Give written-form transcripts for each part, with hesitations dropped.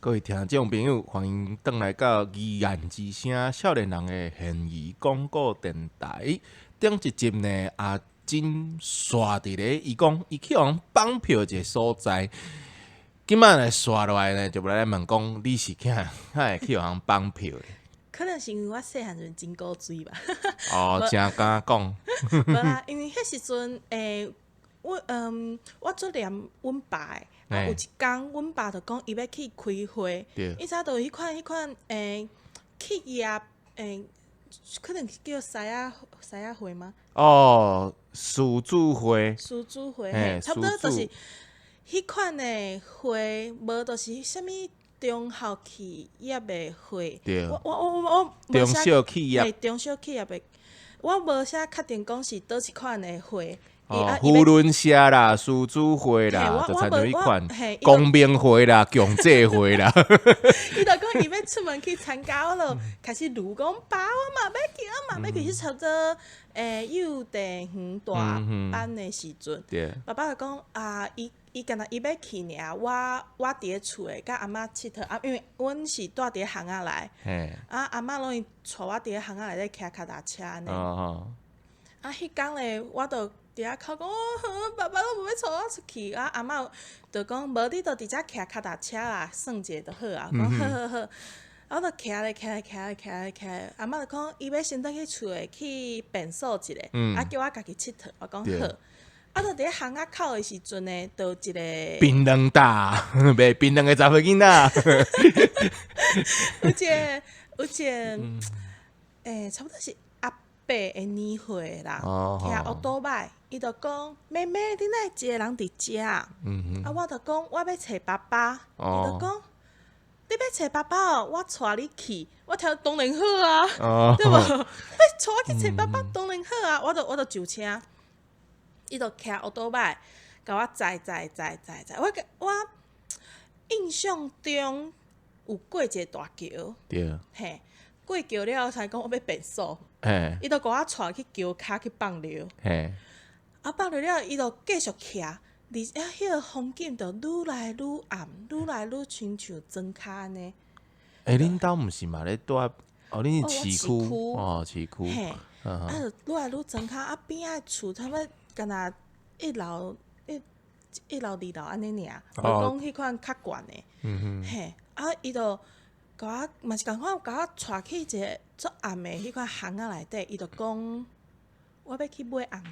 各位聽眾朋友，歡迎轉來到議案之聲少年人的懸疑廣播電台。頂一集呢，阿珍煞佇咧，伊講伊去予人綁票一个所在。今仔來煞落來呢，就欲來問講你是去哪會去予人綁票的？可能是因為我細漢陣真古錐吧。哦，誠敢講。無啦，因為彼時陣，我足黏阮爸的，啊，有一工阮爸就講伊欲去開會，伊早就有彼款企業可能叫獅仔會嗎？哦，獅子會。獅子會，嘿，差不多就是彼款的會，無就是啥物中小企業的會。我中小企業。中小企業的，我無啥確定講是佗一款的會。哦，扶輪社啦，獅子會啦，就親像彼款，光明會啦，共濟會啦。伊就講伊欲出門去參加，我就開始盧講爸，我嘛欲去，我嘛欲去，是差不多幼稚園大班的時陣。爸爸就講啊，伊敢若伊欲去爾，我佇咧厝的，佮阿嬤𨑨迌啊，因為阮是蹛佇咧巷仔內，啊阿嬤攏會帶我佇咧巷仔內底騎跤踏車按呢。啊，彼工咧，我就佇遐哭講，爸爸攏無欲帶我出去，啊阿嬤就講無你就佇遮騎跤踏車啦，耍一下就好啊。講好好好，我就騎咧騎咧騎咧騎咧騎，阿嬤就講伊欲先轉去厝的去便所一下，啊叫我家己𨑨迌，我講好。啊，就佇咧巷仔口的時陣呢，就有一個檳榔擔，賣檳榔的查某囡仔。有一個，差不多是阿伯的年歲啦，騎烏多擺，伊就講：妹妹，你哪會一个人佇遮？啊，我就講我欲揣爸爸，伊就講你欲揣爸爸哦，我帶你去。我聽當然好啊，對無？欲帶我去揣爸爸，當然好啊，我就上車，伊就騎烏多擺，共我載載載載載。我印象中有過一个大橋，嘿，過橋了後才講我欲便所，伊就共我帶去橋跤去放尿，啊放尿了，伊就繼續騎，而且彼个風景就愈來愈暗，愈來愈親像莊跤按呢。欸，恁兜毋是嘛咧蹛？哦，恁是市區哦，市區。嘿，啊，就愈來愈莊跤，啊邊仔厝差不多敢若一樓一樓二樓按呢爾，無講彼款較懸的。嘿，啊，伊就共我嘛是仝款，共我帶去一个足暗的彼款巷仔內底，伊就講我欲去買紅茶，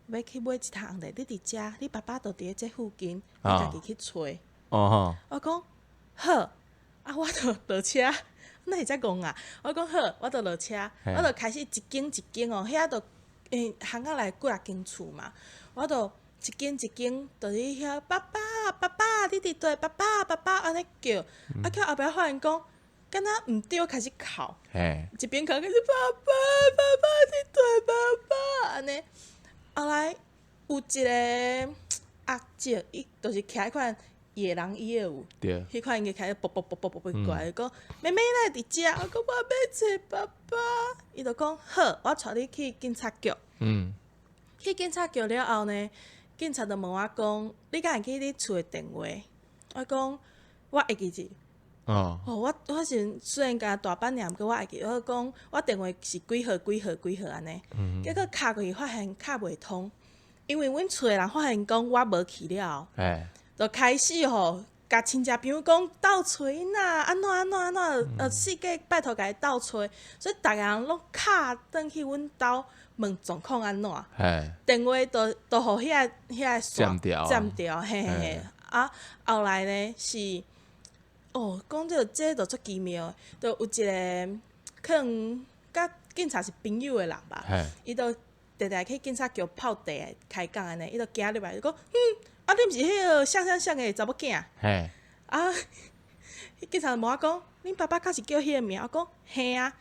欲去買一桶紅茶，你佇遮，你爸爸就佇咧這附近，你家己去揣。我講好，啊，我就落車，哪會遮戇啊？我講好，我就落車，我就開始一間一間哦，遐就巷仔內幾若間厝嘛，我就一間一間，就佇遐爸爸爸爸，你佇佗？爸爸爸爸按呢叫，啊，去後壁發現講，敢若毋對，開始哭，一邊哭開始爸爸爸爸佇佗？爸爸按呢，後來有一个阿叔，伊就是騎彼款野狼椅的有，彼款伊開始噗噗噗噗噗噗過來，講妹妹哪會佇遮？我講我欲揣爸爸，伊就講好，我帶你去警察局。去警察局了後呢，警察就問我講：你敢會記你厝的電話？我講我會記住。哦，我時陣雖然敢若大班爾，毋過我會記。我講我電話是幾號幾號幾號按呢。結果敲過去發現敲袂通，因為阮厝的人發現講我無去了後，就開始吼，共親戚朋友講鬥揣𪜶啊，按怎按怎按怎，四界拜託共伊鬥揣，所以逐个人攏敲轉去阮兜問狀況按怎。電話都予彼個線佔掉。佔掉，嘿嘿嘿。啊，後來呢是，哦，講這就足奇妙的，就有一个可能佮警察是朋友的人吧，伊就定定去警察局泡茶開講按呢，伊就行入來就講，啊，你毋是彼个啥啥啥的查某囝？啊，警察就問我講，恁爸爸敢是叫彼个名？我講，嘿啊。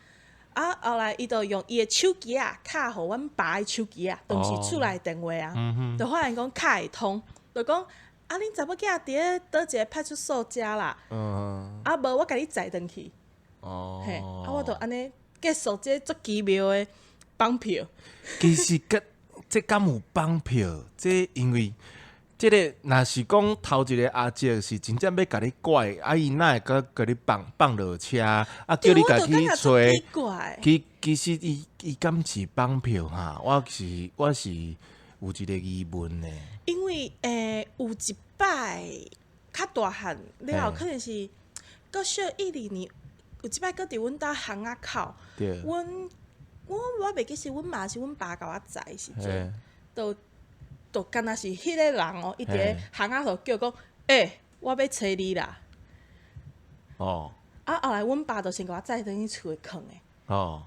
啊，後來伊就用伊的手機仔敲予阮爸的手機仔，當時厝內電話啊，就發現講敲會通，就講啊，恁查某囝佇咧佗一个派出所遮啦，啊無我共你載轉去。嘿，啊我就按呢結束這足奇妙的綁票。其實佮這敢有綁票？這因為這个若是講頭一个阿叔是真正欲共你拐，啊伊哪會閣共你放放落車，啊叫對，你家我就感去覺足揣奇怪。其其實伊伊敢是綁票哈？我是我是有一個疑問呢。因為有一擺較大漢了後，可能是閣小一二年，有一擺閣佇阮兜巷仔口，阮我我袂記是阮媽是阮爸共我載的時陣，就就敢若是彼个人哦，伊佇咧巷仔口叫講，欸，我欲揣你啦！啊，後來阮爸就先共我載轉去厝內囥的。啊，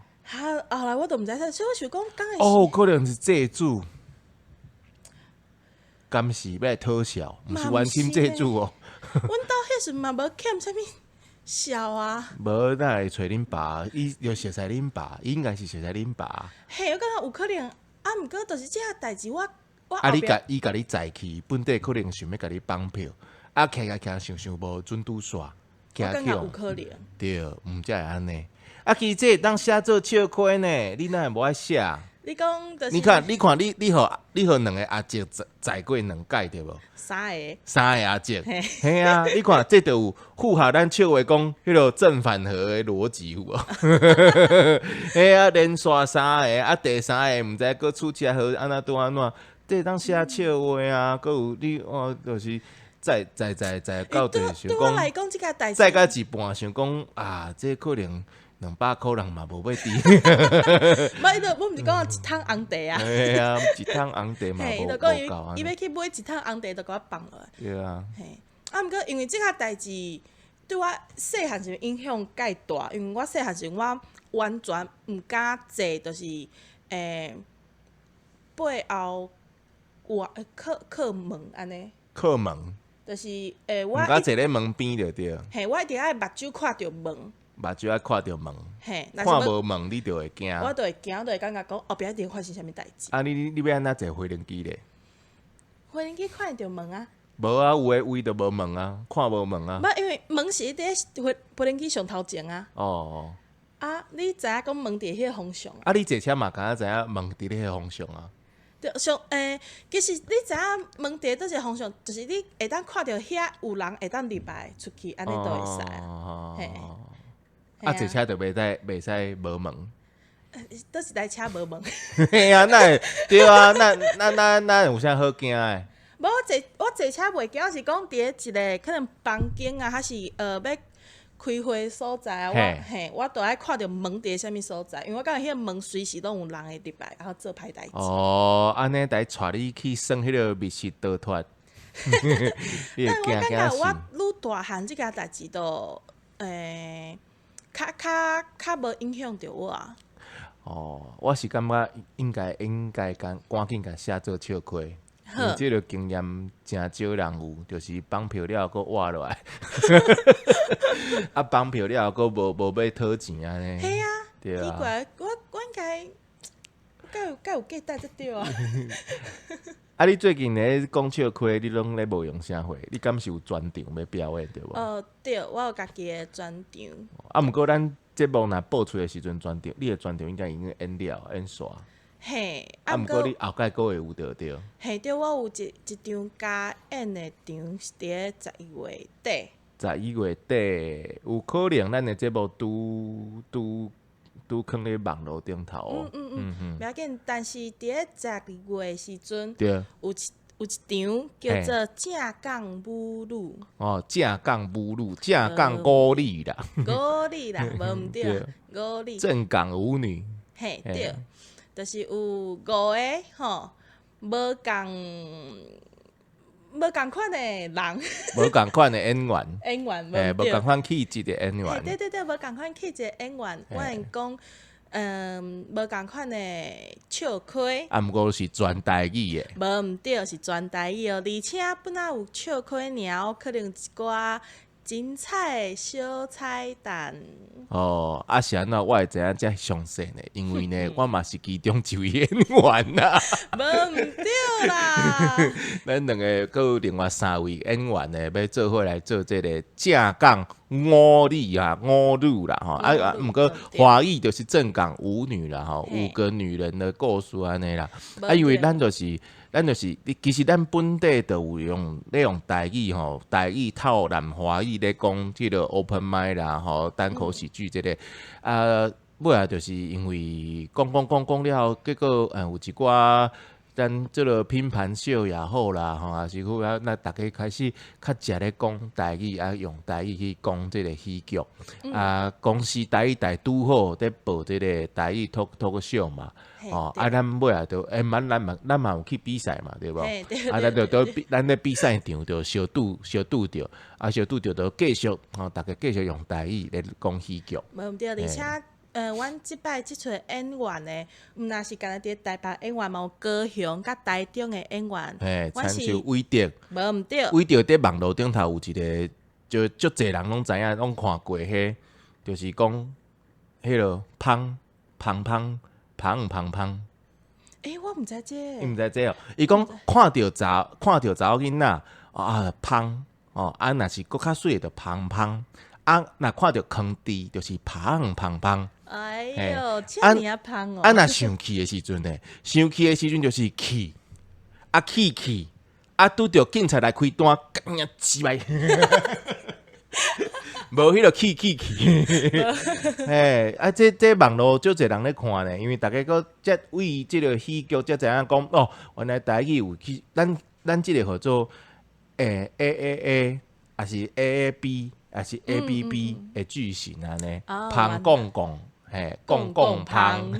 後來我都毋知影，所以我想講，敢會是哦，可能是債主，敢是欲來討數，毋是冤親債主哦。阮兜彼時嘛無欠啥物數啊。無，哪會揣恁爸？伊就熟似恁爸，伊應該是熟似恁爸。嘿，我感覺有可能，啊，毋過就是這個代誌，我我啊，後壁你共伊共你載去，本底可能想欲共你綁票，啊，徛徛徛想想無準拄煞，我感覺有可能。對，毋才會按呢。啊，其實這會當寫做笑詼呢，你哪會無愛寫？你講就是你看，你看，你你予你予兩个阿叔載載過兩擺對無？三个。三个阿叔，嘿啊！你看，這就有符合咱笑話講彼个正反合的邏輯有無？嘿啊，連續三个，啊，第三个毋知閣出車禍按怎拄按怎，這會當寫笑話啊！閣有你哦，就是載載載載到底想對我來講，講，這個代誌載到一半想講啊，這可能200箍人嘛無欲佇。無，伊就我毋是講一桶紅茶啊。嘿啊，一桶紅茶嘛嘿，伊無就講伊無夠伊欲去買一桶紅茶，就共我放落來。對啊。嘿，啊，毋過因為這個代誌對我細漢時影響蓋大，因為我細漢時我完全毋敢坐，就是背後有靠靠門按呢。靠門。就是我毋敢坐咧門邊就對。嘿，我一定愛目睭看著門。目睭愛看著門。嘿，看無門你就會驚。我就會驚，我就會感覺講後壁一定發生啥物代誌。啊，你你欲按怎坐飛輪機咧？飛輪機看會著門啊。無啊，有的位就無門啊，看無門啊。無，因為門是佇咧飛飛輪機上頭前啊。啊，你知影講門佇彼个方向？啊，你坐車嘛，敢若知影門佇咧彼个方向啊？對，上其實你知影門佇佗一个方向，就是你會當看著遐有人會當入來出去，按呢都會使。嘿。啊，坐車就袂使袂使無門。佗一台車無門。嘿啊，哪會對啊？那那那那有啥好驚的？無，我坐我坐車袂驚，我是講佇咧一个可能房間啊，還是欲開會所在啊，我嘿，我都愛看著門佇啥物所在，因為我感覺彼个門隨時攏有人會入來，然後做歹代誌。哦，按呢來帶你去耍彼个密室逃脫。但我感覺我愈大漢這件代誌都較較較無影響著我啊。哦，我是感覺應該應該趕趕緊共寫做笑詼，因為這个經驗誠少人有，就是綁票了後閣活落來，啊綁票了後閣無無欲討錢按呢。嘿啊，對啊。奇怪，我我應該該有該有價值才對啊。啊！你最近咧講笑詼，你攏咧無閒啥貨？你敢是有專場欲表演對無？對，我有家己的專場。啊，毋過咱節目若播出的時陣，專場你的專場應該已經演了，演煞。嘿，啊，毋過你後蓋閣會有著對。嘿，對，我有一一場加演的場是佇咧11月底。11月底有可能咱的節目拄拄拄囥咧網路頂頭哦。嗯嗯嗯，袂要緊，但是佇咧12月時陣，有一有一場叫做正港母女。哦，正港母女，正港五女啦。五女啦，無毋對，五女。正港五女。嘿，對，就是有五个吼，無仝無仝款的人，無仝款的演員，演員，無仝款氣質的演員。對對對，無仝款氣質的演員，我會講，無仝款的笑詼。啊，毋過是全台語的。無毋對，是全台語哦，而且本來有笑詼爾，可能一寡精彩小彩蛋。哦，啊是按怎？我會知影遮詳細呢？因為呢，我嘛是其中一位演員啊。無毋對啦。咱兩个，閣有另外三位演員呢，欲做伙來做這个正港五女啊，五女啦吼。啊啊，毋過華語就是正港五女啦吼，五個女人的故事按呢啦。啊，因為咱就是咱就是，其實咱本地就有用咧用台語吼，台語透南華語咧講這个 open mic 啦吼，單口喜劇這个啊，尾仔就是因為講講講講了後，結果有一寡咱這个拼盤秀也好啦，吼，也是講啊，那逐家開始較捷咧講台語，啊，用台語去講這个喜劇，啊，公視台語台拄好佇報這个台語 talk show 嘛，哦，啊，咱尾仔就蠻咱嘛咱嘛有去比賽嘛，對無？啊，咱就都比咱咧比賽場就相拄相拄著，啊，相拄著就繼續吼，逐家繼續用台語咧講喜劇。無毋對，而且阮這擺這出演員呢，毋若是干焦佇台北演員，嘛有高雄佮台中的演員。嘿，親像偉德，無毋對。偉德佇網路頂頭有一個，就足濟人攏知影，攏看過彼，就是講彼个芳芳芳芳芳芳。欸，我毋知這個。你毋知這哦？伊講看著查某囡仔啊，芳哦，啊，若是閣較媠的就芳芳，啊，若看著囥豬就是芳芳芳。哎喲，遮爾仔芳哦！啊，若生氣的時陣呢？生氣的時陣就是氣，啊氣氣，啊拄著警察來開單，幹你雞掰！無彼个氣氣氣，嘿，啊，這網路足濟人咧看呢，因為逐家閣才為這个喜劇才知影講哦，原來台語有去，咱這个號做A A A，抑是 A A B，抑是 A B B 的句型按呢，芳講講。嘿，講講芳，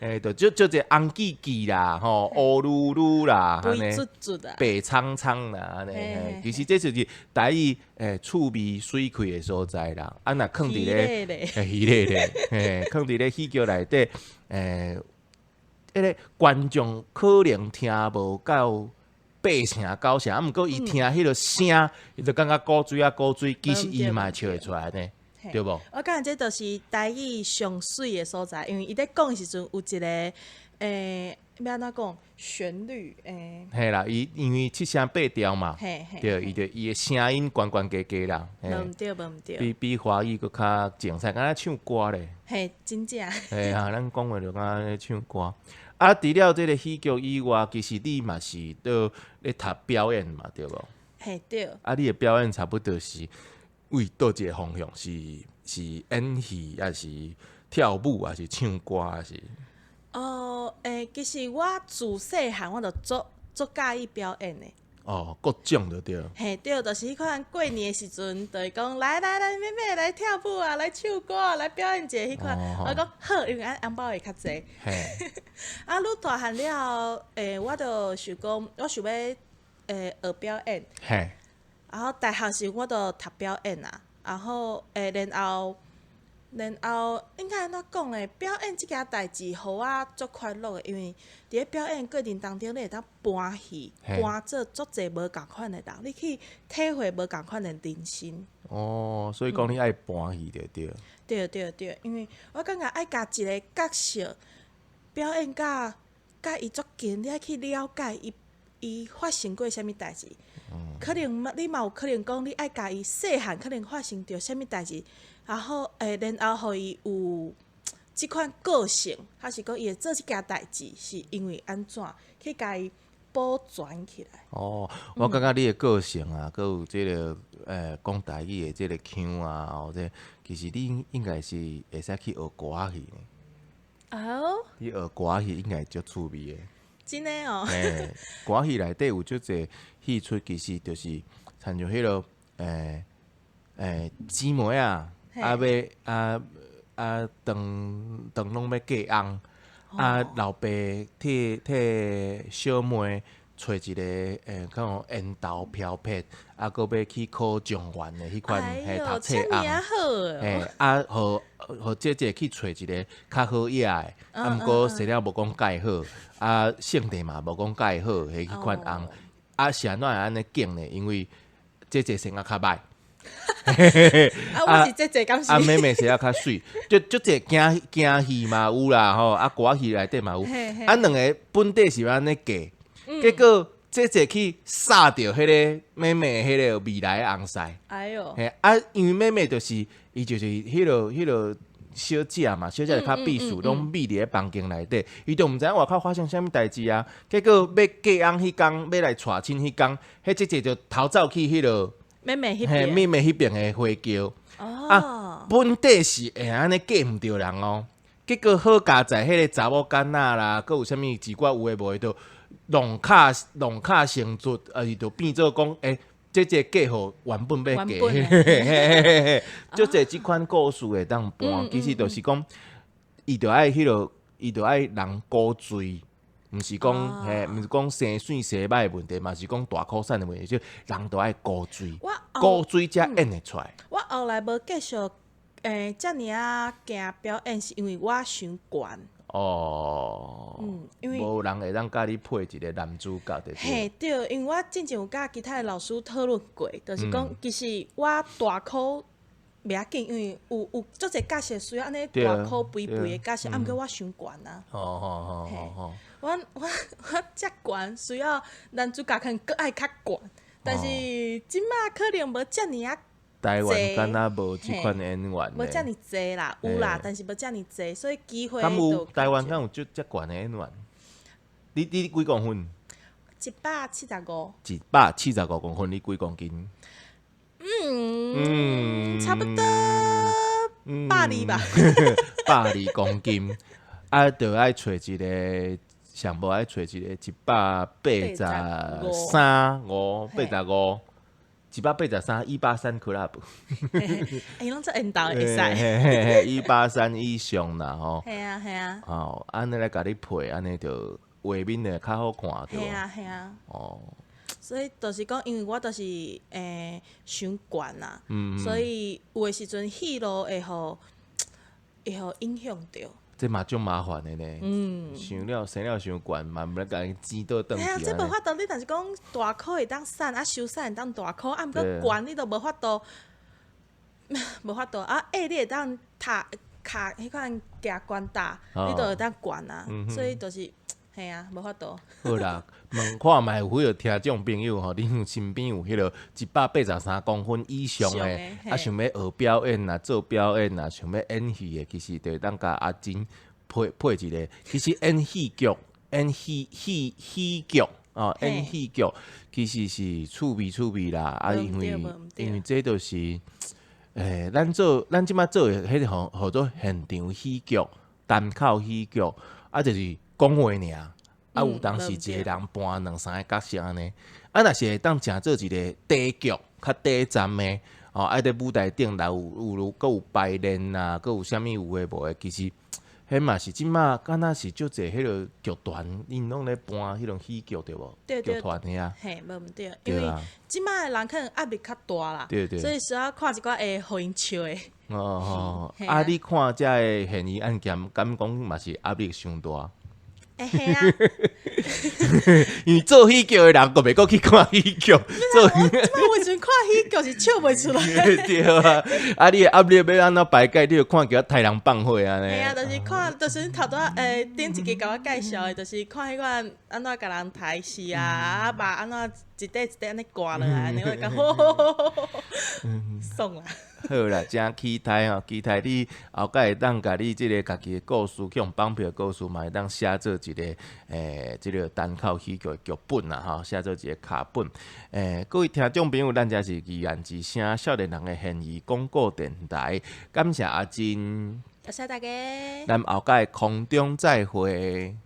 嘿，就足足濟紅記記啦，吼，烏嚕嚕啦，按呢，白蒼蒼啦，按呢，其實這就是台語趣味媠氣的所在啦。啊，若囥佇咧，虛咧咧，嘿，囥佇咧喜劇內底，彼个觀眾可能聽無夠八成九成，啊，毋過伊聽彼个聲，伊就感覺古錐啊古錐，其實伊嘛會笑會出來呢。對無？我感覺這就是台語上媠的所在，因為伊咧講的時陣有一个欲按怎講旋律嘿啦，伊因為七聲八調嘛，對，伊就伊的聲音懸懸低低啦，無毋對，無毋對，比華語閣較精彩，敢若唱歌咧，嘿，真正，嘿啊，咱講話就敢若咧唱歌。啊，除了這个喜劇以外，其實你嘛是都咧讀表演嘛，對無？嘿，對。啊，你的表演差不多是為佗一个方向？是演戲，抑是跳舞，抑是唱歌，抑是？哦，其實我自細漢我就足足佮意表演的。哦，各種就對。嘿，對，就是彼款過年的時陣，就會講來來來，妹妹來跳舞啊，來唱歌啊，來表演一下彼款。我講好，因為按紅包會較濟。啊，愈大漢了後，我就想講，我想欲學表演。然後大學時我就讀表演啊，然後然後應該按怎講咧？表演這件代誌予我足快樂的，因為佇咧表演過程當中，你會當搬戲，搬做足濟無仝款的人，你去體會無仝款的人生。哦，所以講你愛搬戲就對。對對對，因為我感覺愛共一个角色表演甲佮伊足近，你愛去了解伊伊發生過啥物代誌。可能嘛，你嘛有可能講，你愛共伊細漢可能發生著啥物代誌，然後然後予伊有這款個性，抑是講伊會做這件代誌，是因為按怎去共伊保全起來。哦，我感覺你的個性啊，閣有這个講台語的這个腔啊，哦，這其實你應該是會使去學歌仔戲。哦。你學歌仔戲應該足趣味的。真的哦。嘿，歌仔戲內底有足濟戲出，其實就是親像彼个姊妹啊，啊欲啊啊當當攏欲嫁翁，啊老爸替替小妹揣一个可能緣投飄撇，啊閣欲去考狀元的彼款嘿讀冊翁，嘿啊予予姐姐去揣一个較好額的，啊毋過生了無講蓋好，啊性地嘛無講蓋好，彼款翁，啊是按怎會按呢揀呢？因為姐姐生啊較歹。啊，我是姐姐，敢是？啊，妹妹生啊較媠，就足濟驚驚戲嘛有啦吼，啊歌仔戲內底嘛有，啊兩个本底是按呢嫁，結果姐姐去殺著彼个妹妹彼个未來翁婿。哎喲！嘿，啊，因為妹妹就是伊就是彼个彼个小姐嘛，小姐就較秘書，攏秘佇咧房間內底，伊就毋知影外口發生啥物代誌啊。結果欲嫁翁彼工，欲來娶親彼工，彼姐姐就逃走去彼落妹妹彼嘿邊妹妹彼邊的花轎。哦，本底是會按呢嫁毋著人哦，結果好佳哉彼個查某囡仔啦，閣有啥物一寡有的無的，就弄巧弄巧成拙，伊就變做講，欸，這個嫁予原本欲嫁，原本的嘿嘿嘿嘿，足濟這款故事會當搬，其實就是講，伊就愛彼落，伊就愛人古錐。毋是講嘿，毋是講生媠生歹的問題，嘛是講大箍瘦的問題，就人就愛古錐，我後古錐才演會出來。我後來無繼續遮爾仔行表演，是因為我傷懸。因為無人會當佮你配一個男主角就對。嘿對，因為我之前有佮其他的老師討論過，就是講其實我大箍袂要緊，因為有足濟角色需要按呢大箍肥肥的角色，啊毋過我傷懸啊。我遮懸需要男主角可能閣愛較懸，但是這馬可能無遮爾仔台灣敢若無這款演員無遮爾濟啦，有啦，但是無遮爾濟，所以機會敢有就台灣敢有這遮懸的演員？你幾公分？175。175公分，你幾公斤？差不多120吧。120公斤，啊，就愛揣一個，上無愛揣一個183、五、八十五。183，183 club。欸，攏做緣投會使。183以上啦吼。嘿啊嘿啊。哦，按呢來共你配，按呢就畫面會較好看對無？嘿啊嘿啊。哦。所以就是講，因為我就是傷懸啦，所以有的時陣戲路會予影響著。這嘛足麻煩的呢。傷了生了傷懸嘛，毋免共伊錢倒轉去。嘿啊，這無法度，你若是講大箍會當瘦，啊傷瘦會當大箍，啊毋過懸你都無法度，無法度啊！矮你會當踏跤彼款行懸搭，你都會當懸啊，所以就是嘿啊，無法度。好啦，問看覓有彼落聽眾朋友吼，恁身邊有彼落183公分以上的，啊想欲學表演啊，做表演啊，想欲演戲的，其實就會當共阿珍配配一個。其實演戲劇、演戲戲戲劇哦，演戲劇其實是趣味趣味啦。啊，因為這就是，咱這馬做的彼個吼，號做現場喜劇、單口喜劇，啊，就是講話爾。啊，有當時一個人扮兩三個角色按呢，啊，若是會當成做一個短劇，較短暫的，哦，啊，佇舞台頂來有閣有排練啊，閣有啥物有的無的，其實，彼嘛是這馬敢若是足濟彼落劇團，𪜶攏咧搬彼種喜劇對無？劇團遐。嘿，無毋對，因為這馬的人可能壓力較大啦，所以需要看一寡會予𪜶笑的。哦，啊，你看這个懸疑案件，敢講嘛是壓力傷大？欸嘿啊！因為做喜劇的人，閣袂閣去看喜劇。做我有時陣看喜劇是笑袂出來。對啊，啊，你的壓力欲按怎排解？你就看其他殺人放火按呢。嘿啊，就是看，就是頭拄仔頂一个共我介紹的，就是看彼款按怎共人刣死啊，啊肉按怎一塊一塊按呢割落來，按呢我就感覺爽啦。好啦，誠期待吼，期待你後擺會當共你這个家己的故事，去予綁票的故事，嘛會當寫做一個這个單口喜劇的劇本啦吼，寫做一個腳本。各位聽眾朋友，咱這是議案之聲少年人的懸疑廣播電台，感謝阿珍，多謝大家，咱後擺空中再會。